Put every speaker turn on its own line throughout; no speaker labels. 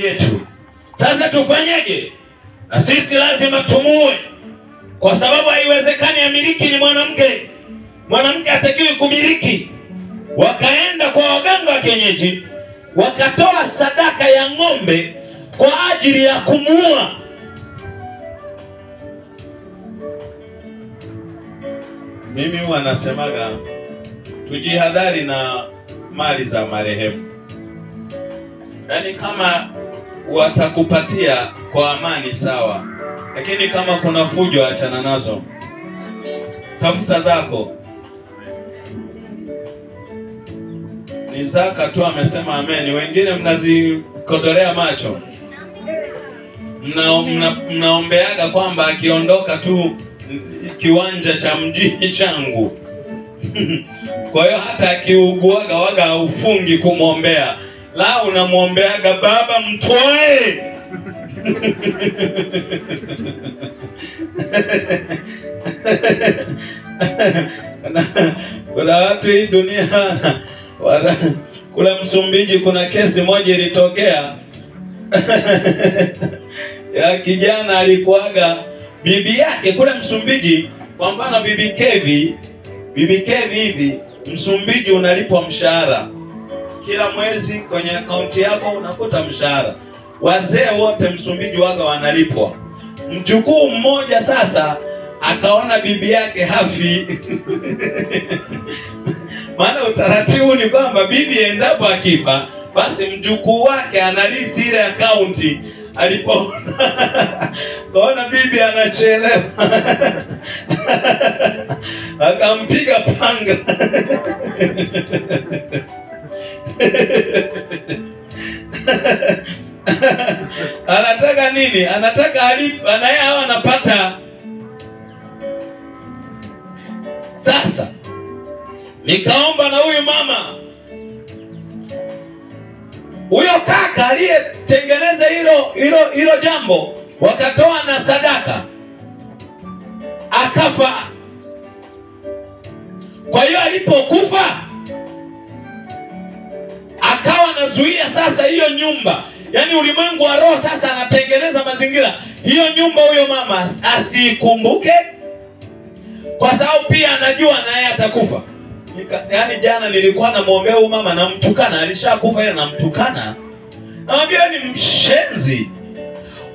yetu. Sasa tufanyeje? Na sisi lazima tumuue, kwa sababu haiwezekani amiliki ni mwanamke. Mwanamke hatakiwi kumiliki. Wakaenda kwa waganga wa kienyeji, wakatoa sadaka ya ng'ombe kwa ajili ya kumuua. Mimi huwa nasemaga tujihadhari na mali za marehemu. Yaani kama watakupatia kwa amani sawa, lakini kama kuna fujo achana nazo. Tafuta zako. Ni zaka tu amesema ameni. Wengine mnazikodolea macho. Mnaombeaga kwamba akiondoka tu kiwanja cha mjini changu. Kwa hiyo hata akiuguaga waga ufungi kumwombea. La, unamwombeaga baba mtwae. Kuna watu hii dunia kule Msumbiji kuna kesi moja ilitokea ya kijana alikuaga bibi yake kule Msumbiji. Kwa mfano bibi Kevi hivi Msumbiji unalipwa mshahara kila mwezi kwenye akaunti yako unakuta mshahara. Wazee wote Msumbiji waga wanalipwa. Mjukuu mmoja sasa akaona bibi yake hafi. Maana utaratibu ni kwamba bibi endapo akifa basi mjukuu wake anarithi ile akaunti. Alipoona kaona bibi anachelewa akampiga panga. Anataka nini? Anataka alipe na yeye hawa anapata. Sasa nikaomba na huyu mama, huyo kaka aliyetengeneza hilo jambo, wakatoa na sadaka, akafa. Kwa hiyo alipokufa akawa anazuia sasa hiyo nyumba. Yaani ulimwengu wa roho sasa anatengeneza mazingira hiyo nyumba huyo mama asiikumbuke, kwa sababu pia anajua naye atakufa. Yaani jana nilikuwa namuombea huyu mama, namtukana, alishakufa yeye namtukana. Namwambia ni mshenzi.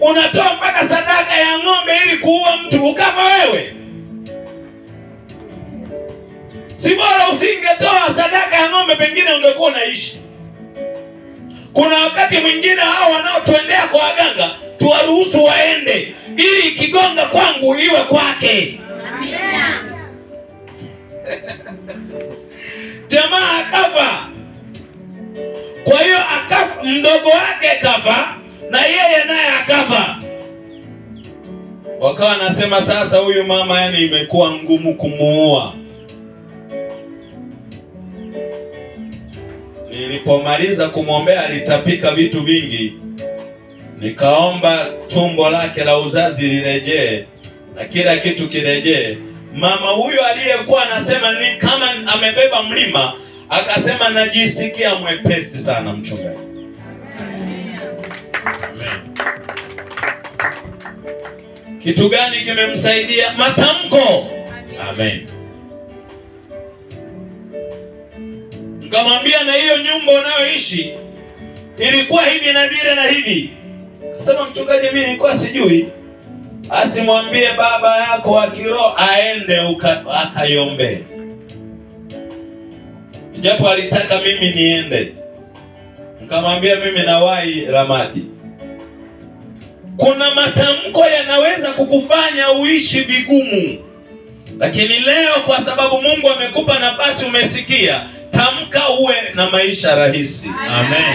Unatoa mpaka sadaka ya ng'ombe ili kuua mtu ukafa wewe. Si bora usingetoa sadaka ya ng'ombe, pengine ungekuwa unaishi. Kuna wakati mwingine hao wanaotuendea kwa waganga tuwaruhusu waende, ili ikigonga kwangu iwe kwake. Amina. Jamaa akafa. Kwa hiyo akafa, mdogo wake kafa na yeye naye akafa. Wakawa nasema sasa huyu mama yani imekuwa ngumu kumuua. Nilipomaliza kumwombea alitapika vitu vingi. Nikaomba tumbo lake la uzazi lirejee na kila kitu kirejee. Mama huyu aliyekuwa anasema ni kama amebeba mlima, akasema najisikia mwepesi sana mchungaji. Amen. Kitu gani kimemsaidia? Matamko. Amen. Nikamwambia na hiyo nyumba unayoishi ilikuwa hivi na vile na hivi. Akasema mchungaji mimi nilikuwa sijui. Asimwambie baba yako wa kiroho aende akaiombe. Japo alitaka mimi niende. Nikamwambia mimi nawahi Ramadi. Kuna matamko yanaweza kukufanya uishi vigumu. Lakini leo kwa sababu Mungu amekupa nafasi umesikia, tamka uwe na maisha rahisi. Amen.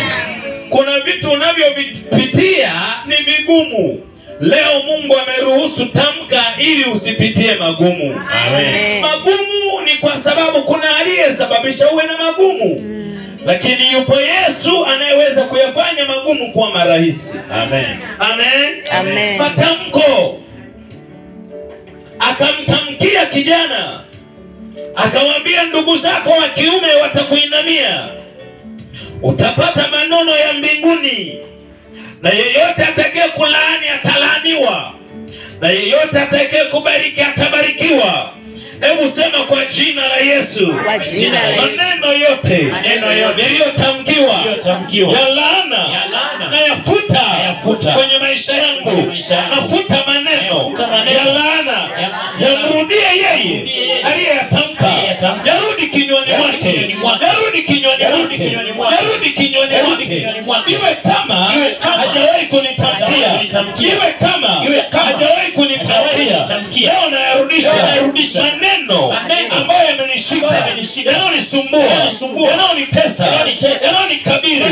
Kuna vitu unavyovipitia ni vigumu. Leo Mungu ameruhusu, tamka ili usipitie magumu. Amen. Magumu ni kwa sababu kuna aliyesababisha uwe na magumu. Lakini yupo Yesu anayeweza kuyafanya magumu kuwa marahisi. Amen. Amen. Amen. Matamko. Akamtamkia kijana, akamwambia ndugu zako wa kiume watakuinamia, utapata manono ya mbinguni. Na yeyote atakaye kulaani atalaaniwa, na yeyote atakaye kubariki atabarikiwa. Hebu sema kwa jina la Yesu. Maneno yote niliyotamkiwa ya laana nayafuta kwenye maisha yangu. Nafuta maneno ya laana, yamrudie yeye aliyeyatamka, yarudi kinywani mwake, yarudi kinywani mwake, yarudi kinywani mwake. Iwe kama hajawahi kunitamkia, iwe kama hajawahi kunitamkia, leo nayarudisha maneno ambayo yamenishika, yanayonisumbua, yanayonitesa, yanayonikabili.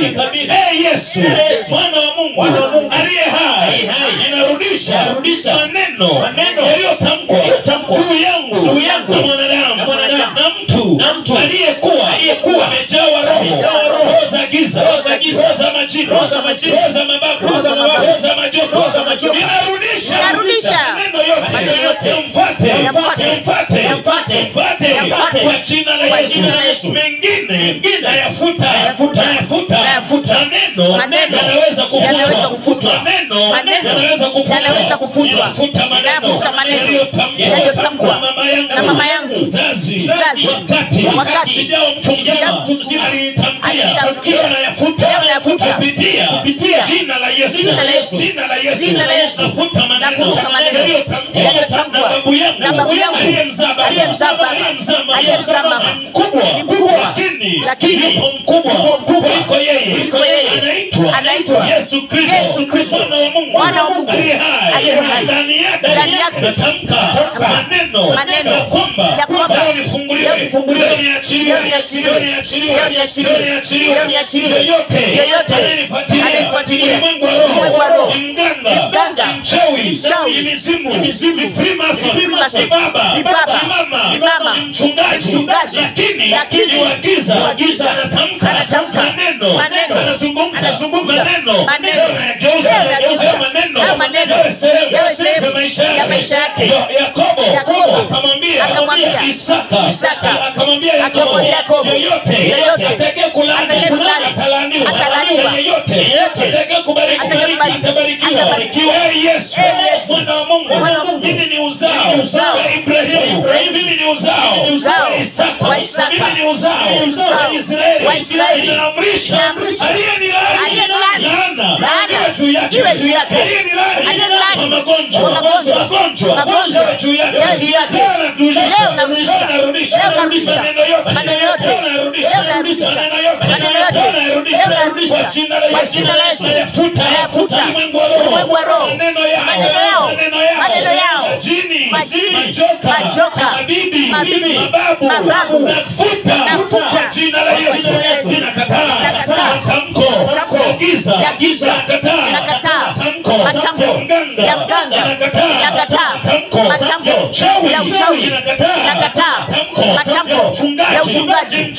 Yesu, Mwana wa Mungu aliye hai, ninarudisha maneno yaliyotamkwa juu yangu na mwanadamu na mtu aliyekuwa amejawa roho za giza, roho za majini, roho za mababu, roho za majoka. Ninarudisha maneno yote, yamfuate, yamfuate, yamfuate kwa jina la Yesu. Mengine nayafuta, nayafuta. Maneno yanaweza kufutwa, maneno yanaweza kufutwa. Nafuta maneno yaliyotamkwa na mama yangu mzazi wakati sijawa mtu mzima, alinitamkia. Nayafuta kupitia jina la Yesu, jina la Yesu. Nafuta maneno yaliyotamkwa na babu yangu aliyemzaa baba, aliyemzaa mama, mkubwa, lakini yupo mkubwa kuliko yeye, anaitwa Yesu Kristo, Mwana wa Mungu aliye hai. Ndani yake natamka maneno ya kwamba leo nifunguliwe, leo niachiliwe, leo niachiliwe, leo niachiliwe. Yeyote anayenifuatilia ulimwengu wa roho, ni mganga, ni mchawi, ni mizimu, ni Freemason, ni baba, ni mama, ni mchungaji, lakini ni wa giza, anatamka maneno, anazungumza maneno, anayageuza maneno yawe sehemu ya maisha yake. Yakobo akamwambia Isaka, akamwambia Yakobo, yeyote atakaye kulaani atalaaniwa, yeyote atakaye kubariki atabarikiwa. Yesu, Mwana wa Mungu, mimi ni uzao wa Ibrahimu, mimi ni uzao wa Isaka, mimi ni uzao wa Israeli. Ninaamrisha aliyenilaani laana iwe juu yake, aliyenilaani kwa magonjwa, magonjwa juu yake, leo narudisha maneno yote, leo narudisha maneno yote, leo narudisha kwa jina la Yesu. Nayafuta ulimwengu wa roho, maneno yao, majini, majoka, mabibi, mababu, nafuta kwa jina la Yesu. Ninakataa matamko ya giza, nakataa matamko ya mganga, nakataa matamko ya uchawi, nakataa matamko ya uchungaji,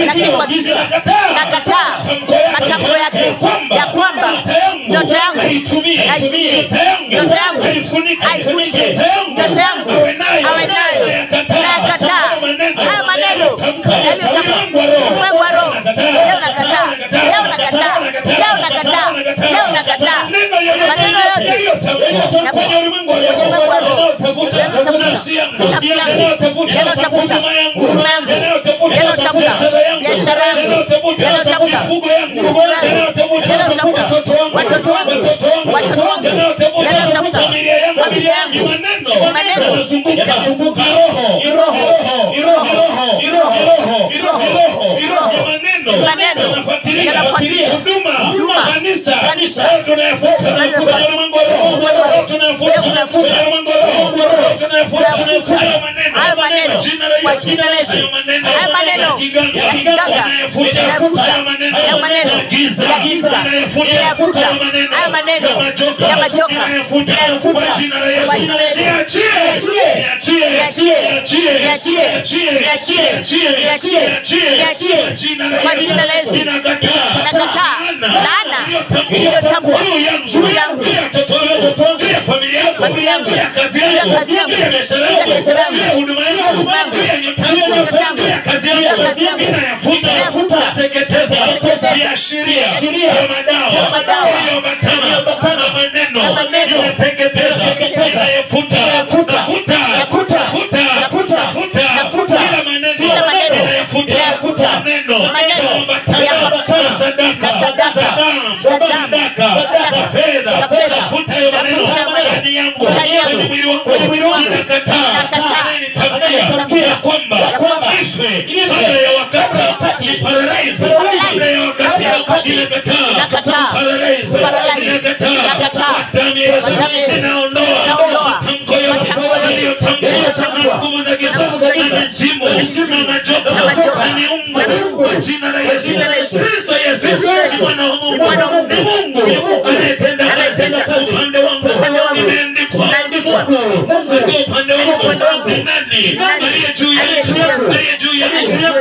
lakini wa giza, nakataa matamko yake ya kwamba nyota yangu aitumie, nyota yangu aifunike, nyota yangu awe nayo. Nakataa haya maneno yaliyotamkwa ulimwengu wa roho, leo nakataa, leo nakataa, leo nakataa, leo nakataa maneno yote yaliyotamkwa kwenye ulimwengu wa roho, yanayotafuta nafsi yangu, yanayotafuta huduma yangu, yanayotafuta biashara yangu, yanayotafuta mifugo yangu, yanayotafuta watoto wangu, yanayotafuta familia yangu, maneno yanazunguka roho, maneno yanafuatilia huduma, kanisa. Tunayafuta ulimwengu wa roho, tunayafuta ulimwengu wa roho, tunayafuta hayo maneno kwa jina la Yesu. Hayo maneno ya kiganga yanayafuta, hayo maneno ya giza yanayafuta, hayo maneno ya majoka yanayafuta kwa jina la Yesu. Niachie, niachie, niachie, niachie, niachie, niachie kwa jina la Yesu. Nakataa laana iliyotamkwa juu yangu, juu ya familia yangu, juu ya kazi yangu, juu ya biashara yangu, juu ya huduma yangu, juu ya nyota yangu, juu ya kazi yangu, ninayafuta, nateketeza viashiria vya madawa yaliyoambatana na maneno, ninateketeza, ninayafuta, nafuta, nafuta, nafuta kila maneno, ninayafuta maneno yaliyoambatana na sadaka, za damu, za fedha, nafuta hayo maneno ndani yangu, kwenye mwili wangu, ninakataa, anayenitamkia kwamba nife kabla ya wakati, ni paralyze kabla ya wakati, ninakataa, paralyze, ninakataa damu ya Yesu, ninaondoa matamko yote yaliyotamkwa na nguvu za giza na mizimu na majoka na miungu, kwa jina la Yesu Kristo. Yesu ni Mwana wa Mungu, ni Mungu anayetenda kazi upande wangu. Imeandikwa, Mungu upande wangu, ni nani aliye juu yangu? Aliye juu yangu,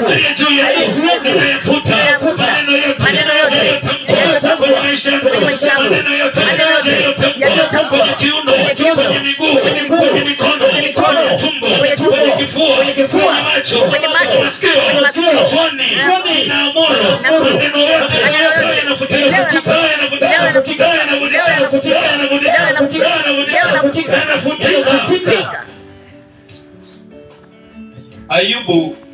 aliye juu yangu? Ninayafuta maneno yote yaliyotamkwa kwenye maisha yangu, maneno yote yaliyotamkwa kwenye kiuno, kwenye miguu, kwenye mikono, kwenye tumbo, kwenye kifua, kwenye macho, kwenye masikio, kichwani. Ninaamuru maneno yote yanafutika, yanafutika, yanafutika, yanafutika, yanafutika, yanafutika. Ayubu.